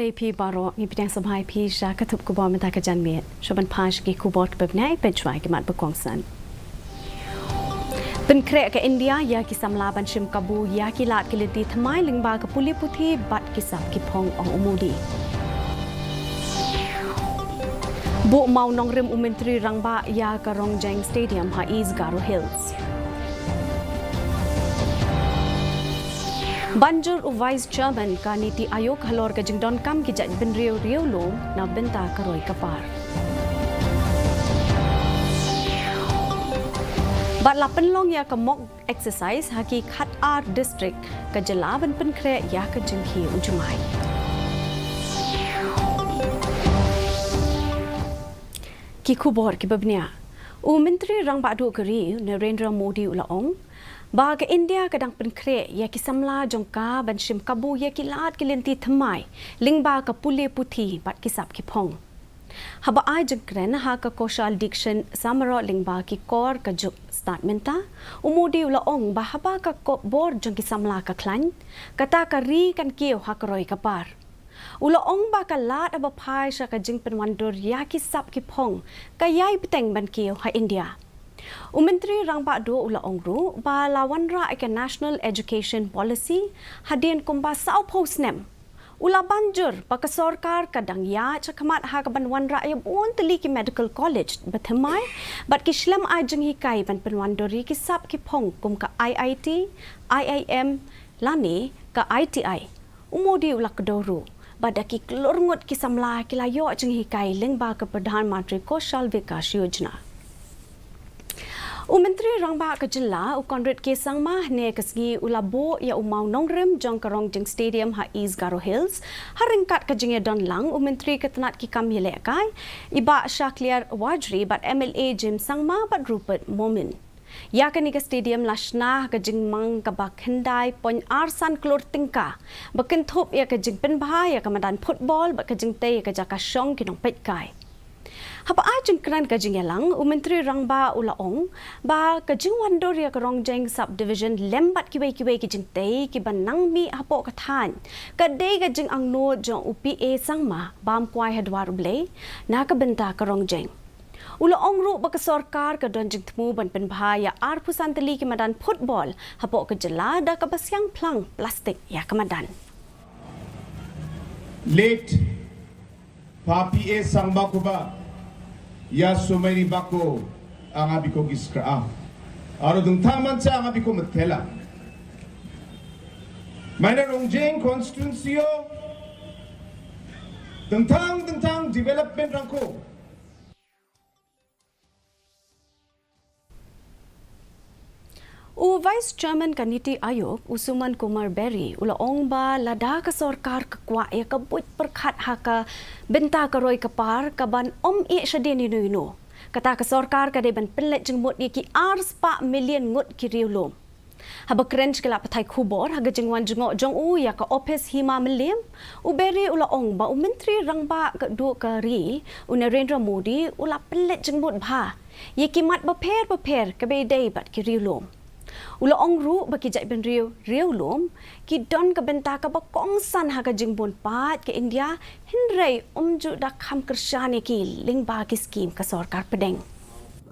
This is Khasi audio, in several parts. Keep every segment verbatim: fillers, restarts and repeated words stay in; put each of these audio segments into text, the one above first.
Ïa phi baroh, ngi pdiang sngewbha ïa phi sha ka thup khubor mynta ka janmiet. Sha ban phai sha ki khubor kiba bniah, peit shuwa ki mat ba kongsan. Pynkhreh ka India ïa ki samla ban shim kabu ïa ki lad ki lynti thymmai lyngba ka pule puthi bad ki sap ki phong, ong u Modi. Buh mawnongrim u Myntri Rangbah ïa ka Rongjeng Stadium ha East Garo Hills. Ban jur u Vice Chairman ka NITI Aayog halor ka jingdonkam ki jaitbynriew riewlum na bynta ka roi ka par. Bad la pynlong ïa ka mock exercise ha ki khatar district ka jylla ban pynkhreh ïa ka jingkhie u jumai. Ki khubor kiba bniah. U Myntri Rangbah Duh ka ri Narendra Modi u la ong ba ka India ka dang pynkhreh ïa ki samla jong ka ban shim kabu ïa ki lad ki lynti thymmai lyngba ka pule puthi bad ki sap ki phong. Haba ai jingkren ha ka Kaushal Dikshan Samaroh lyngba ki kor ka juk stad mynta, u Modi u la ong ba haba ka kop bor jong ki samla ka khlaiñ, kata ka ri kan kiew ha ka roi ka par. U la ong ba ka lad haba phai sha ka jingpynwandur ïa ki sap ki phong ka ïai bteng ban kiew ha India. U Myntri Rangbah Duh u la ong ruh ba la wanrah ïa ka National Education Policy hadien kumba sawphew snem. U la ban jur ba ka sorkar ka dang ïaid shakhmat ha ka ban wanrah ïa bun tylli ki medical college ba thymmai bad ki shlem ai jinghikai ban pynwandur ïa ki sap ki phong kum ka I I T, I I M lane ka I T I. U Modi u la kdew ruh ba da ki klur ngut ki samla ki la ïoh jinghikai lyngba ka Pradhan Mantri Kaushal Vikas Yojana. U Myntri Rangbah ka jylla u Conrad K Sangma hynne ka sngi u la buh ïa u mawnongrim jong ka Rongjeng Stadium ha East Garo Hills ha ryngkat ka jingïadon lang u Myntri ka tnat ki kam ïalehkai i Bah Shakliar Warjri bad M L A James Sangma bad Rupert Momin. Ïa kane ka stadium la shna ha ka jingmang kaba khyndai point ar san klur tyngka ba kynthup ïa ka jingpynbha ïa ka madan football bad ka jingtei ïa ka jaka shong ki nongpeitkai. Haba ai jingkren ka jingïalang, u Myntri Rangbah u la ong ba ka jingwandur ïa ka Rongjeng Subdivision lem bad kiwei kiwei ki jingtei kiba nang mih hapoh ka thaiñ ka dei ka jingangnud jong u P A Sangma bam kwai ha dwar U Blei na ka bynta ka Rongjeng. U la ong ruh ba ka sorkar ka don jingthmu ban pynbha ïa arphew san tylli ki madan football hapoh ka jylla da kaba siang phlang plastik ïa ka madan. Late Papi A Sangma Kuba, ïa sumai ni bako anga biko giskra. Aro dungtang mancha anga biko metela. Maina Rongjeng constituency o dungtang dungtang development rangko. U Vice Chairman ka NITI Aayog, u Suman Kumar Berry, u la ong ba lada ka sorkar ka kwah ïa ka buit pyrkhat ha ka bynta ka roi ka par ka ban ym ïeh shadien ïano ïano, kata ka sorkar ka dei ban pynleit jingmut ïa ki ar spah million ngut ki riewlum. Haba kren sha ki lad pathai khubor ha ka jingwan jngoh jong u ïa ka ophis hima Mylliem, u Berry u la ong ba u Myntri Rangbah ka duh ka ri u Narendra Modi u la pynleit jingmut bha ïa ki mat bapher bapher kaba ïadei bad ki riewlum. U la ong ruh ba ki jaitbynriew riewlum ki don ka bynta kaba kongsan ha ka jingbun paid ka India, hynrei ym ju da kham kyrshan ïa ki lyngba ki skim ka sorkar pdeng.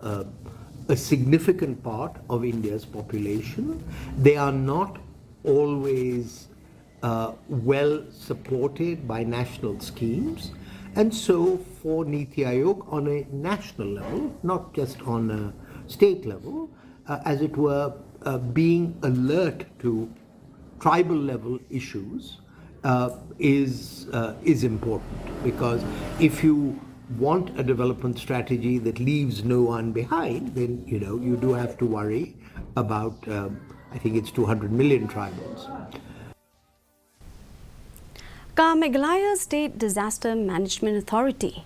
Uh, a significant part of India's population. They are not always uh, well supported by national schemes. And so, for NITI Aayog on a national level, not just on a state level, uh, as it were, uh, being alert to tribal level issues uh, is uh, is important, because if you want a development strategy that leaves no one behind, then you know you do have to worry about, um, I think it's two hundred million tribals. Ka Meghalaya State Disaster Management Authority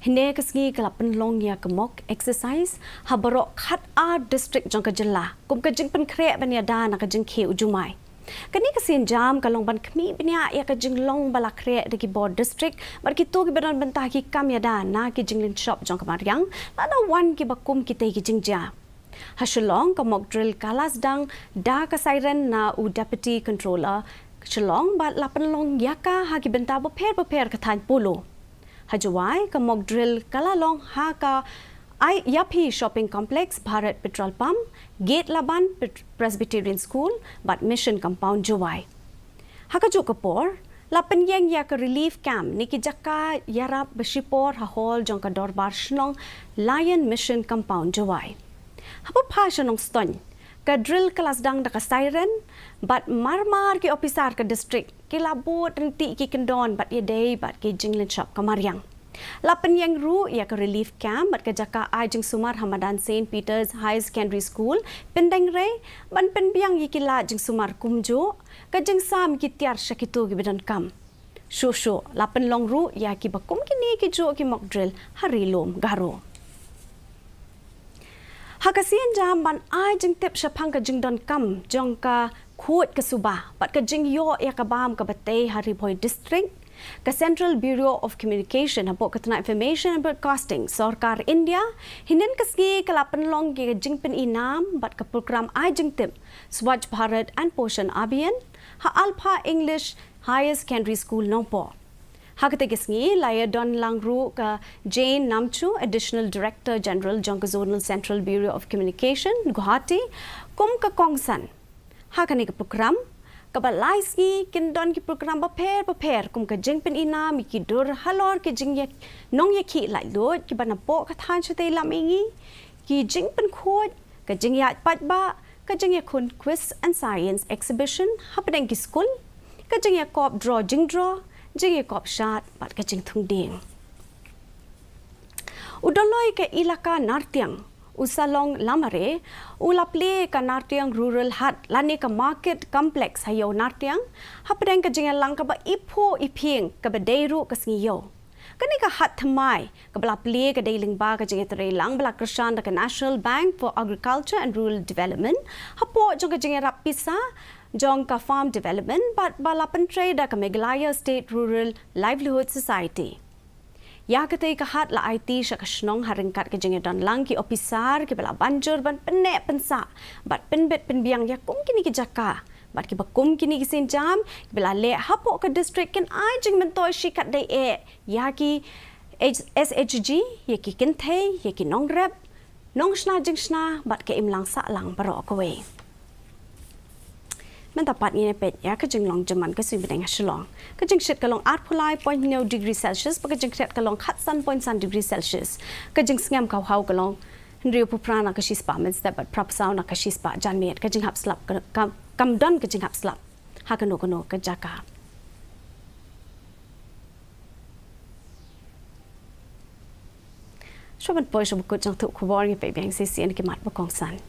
hynne ka sngi ka la pynlong ïa ka mock exercise ha baroh khatar district jong ka jylla kum ka jingpynkhreh ban ïada na ka jingkhie u jumai. Kane ka sienjam ka long ban khmih bniah ïa ka jinglong ba la khreh da ki bor district bad kito kiba don bynta ki kam ïada na ki jinglynshop jong ka mariang lada wan kiba kum kitei ki jingjia. Ha Shillong ka mock drill ka la sdang da ka siren na u Deputy Controller Shillong bad la pynlong ïa ka ha ki bynta bapher bapher ka thaiñ polo. Ha Jowai ka mock drill ka la long ha ka I Yaphi Shopping Complex, Bharat Petrol Pump, Gate Laban, Pet- Presbyterian School bad Mission Compound Jowai. Ha kajuh ka por la pynïeng ïa ka relief camp ne ki jaka ïarap ba shipor ha hall jong ka Dorbar Shnong, Lion Mission Compound Jowai. Haba phai sha Nongstoiñ, ka drill ka la sdang da ka siren bad marmar ki ophisar ka district ki la bud ryntih ki kyndon bad ïadei bad ki jinglynshop ka mariang. La pynïeng ruh ïa ka relief camp bad ka jaka ai jingsumar ha madan Saint Peter's Higher Secondary School, Pyndengrei, ban pynbiang ïa ki lad jingsumar kumjuh ka jingsam ki tiar sha kito kiba donkam. Shuh shuh la pynlong ruh ïa kiba kum kine kijuh ki mock drill ha Ri Lum Garo. Ha ka sienjam ban ai jingtip shaphang ka jingdonkam jong ka khuid ka suba bad ka jingïoh ïa ka bam kaba tei ha Ri Bhoi District, ka Central Bureau of Communication hapoh ka tnat Information and Broadcasting, Sorkar India, hynnin ka sngi ka la pynlong ïa ka jingpyni nam bad ka program ai jingtip Swachh Bharat and Poshan Abhiyan ha Alpha English Higher Secondary School, Nongpoh. Ha katei ka sngi la ïadon lang ruh ka Jane Namchu, Additional Director General jong ka Zonal Central Bureau of Communication, Guwahati, kum ka kongsan. Ha kane ka program kaba lai sngi kin don ki program bapher bapher kum ka jingpyni nam ïa ki dur halor ki jingïa nongïakhih laitluid kiba napoh ka thaiñ shatei lam ïa ngi, ki jingpynkhuid, ka jingïaid paidbah, ka jingïakhun quiz and science exhibition hapdeng ki skul, ka jingïakop draw jingdraw, jingïakop shad bad ka jingthung dieng. U Dolloi ka Elaka Nartiang, u Salong Lamare, u la plie ka Nartiang Rural Haat lane ka Market Complex ha Ïew Nartiang hapdeng ka jingïalang kaba iphuh iphieng kaba dei ruh ka sngi Ïew. Kane ka haat thymmai kaba la plie ka dei lyngba ka jingïatreilang ba la kyrshan da ka National Bank for Agriculture and Rural Development hapoh jong ka jingïarap pisa jong ka Farm Development bad ba la pyntrei da ka Meghalaya State Rural Livelihood Society. Ïa katei ka haat la aiti sha ka shnong ha ryngkat ka jingïadon lang ki ophisar kiba la ban jur ban pynneh pynsah bad pynbit pynbiang ïa kum kine ki jaka bad kiba kum kine ki sienjam kiba la leh hapoh ka district kin ai jingmyntoi shi katdei eh ïa ki H- S H G, ïa ki kynthei, ïa ki nongrep, nongshna jingshna bad ka imlang sahlang baroh kawei. Mynta pat ngin ïa peit ïa ka jinglong jingman ka suiñ bneng ha Shillong. Ka jingshit ka long arphew lai point hynñiew degree Celsius bad ka jingkhriat ka long khatsan point san degree Celsius. Ka jingsngem ka haw ka long hynriewphew phra na ka shispah mynstep bad phraphew saw na ka shispah janmiet. Ka jinghap slap ka, ka, kam don ka jinghap slap ha kano kano ka jaka. Shuwa ban poi sha ba kut jong ka khubor, ngin peit biang shisien ki mat ba kongsan.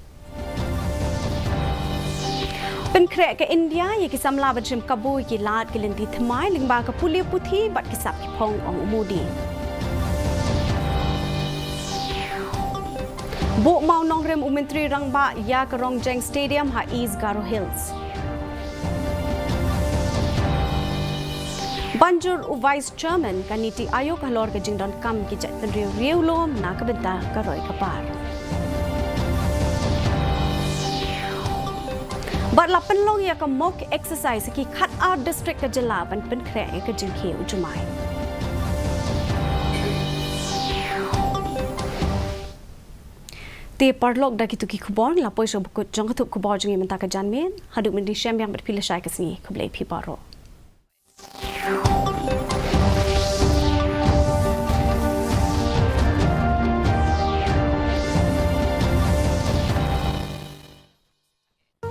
Pynkhreh ka India ïa ki samla ban shim kabu ïa ki lad ki lynti thymmai lyngba ka pule puthi bad ki sap ki phong, ong u Modi. Buh mawnongrim u Myntri Rangbah ïa ka Rongjeng Stadium ha East Garo Hills. Ban jur u Vice Chairman ka NITI Aayog halor ka jingdonkam ki jaitbynriew riewlum na ka bynta ka roi ka par. Bad la pynlong ïa ka mock exercise ha ki khatar district ka jylla ban pynkhreh ïa ka jingkhie u jumai. Te paralok, da kito ki khubor la poi sha ba kut jong ka thup khubor jong ngi mynta ka janmiet. Haduh mynta shem biang bad phi lashai ka sngi, khublei phi baroh.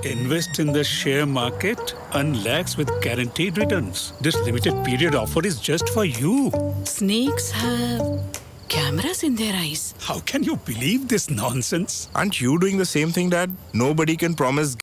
Invest in the share market, earn lakhs with guaranteed returns. This limited period offer is just for you. Snakes have cameras in their eyes. How can you believe this nonsense? Aren't you doing the same thing, Dad? Nobody can promise